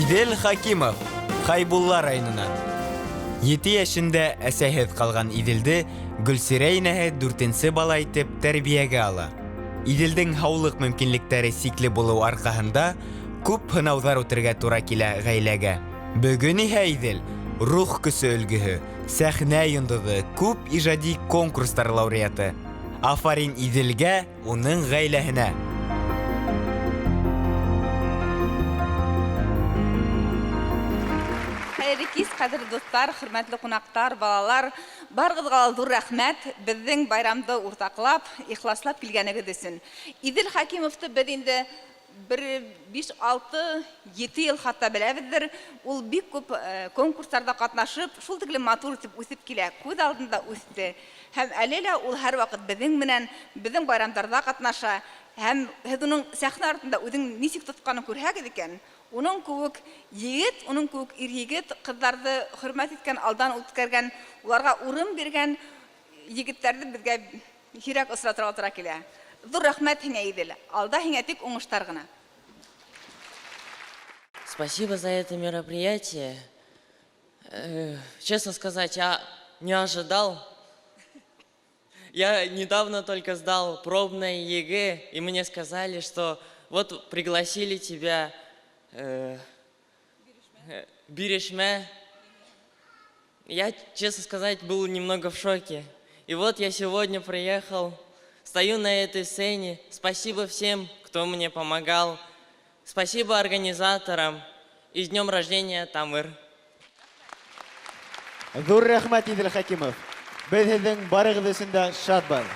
Иҙел Хакимов, Хәйбулла районынан. Ете йәшендә әсәһеҙ ҡалған Иҙелде Гөлсирә инәһе дүртенсе бала итеп тәрбиәгә ала. Иҙелдең һаулыҡ мөмкинлектәре сикле булыу арҡаһында күп һынауҙар үтергә тура килә ғаиләгә. Бөгөн иһә Иҙел рух көсө өлгөһө, сәхнә йондоҙо, күп ижади конкурстар лауреаты. Афарин Иҙелгә, уның ғаиләһенә! Хәйерле кис, ҡәҙерле дуҫтар, хөрмәтле ҡунаҡтар, балалар! Барығыҙға ла ҙур рәхмәт, беҙҙең байрамды уртаҡлап, ихласлап килгәнегеҙ өсөн. Иҙел Хәкимовты беҙ инде бер биш, алты, ете йыл хатта беләбеҙҙер. Ул бик күп конкурстарҙа ҡатнашып, шул тиклем матур итеп үҫеп килә, күҙ алдында үҫте. Һәм әле лә ул һәрваҡыт беҙҙең менән, беҙҙең байрамдарҙа ҡатнаша. Һәм һеҙ уның сәхнә артында үҙен нисек тотҡанын күрһәгеҙ икән, уның кеүек егет, уның кеүек ир-егет ҡыҙҙарҙы хөрмәт иткән, алдан үткәргән, уларға урын биргән егеттәрҙе беҙгә һирәк осратырға тура килә. Ҙур рәхмәт һиңә, Иҙел. Алда һиңә тик уңыштар ғына. Спасибо за это мероприятие. Честно сказать, я не ожидал. Я недавно только сдал пробное ЕГЭ, и мне сказали, что вот пригласили тебя Бирешмә. Я, честно сказать, был немного в шоке. И вот я сегодня приехал, стою на этой сцене. Спасибо всем, кто мне помогал. Спасибо организаторам. И с днем рождения, Тамыр. Ҙур рәхмәт, Иҙел Хәкимов. Беҙ һеҙҙең барығыҙ өсөн дә шатбыҙ.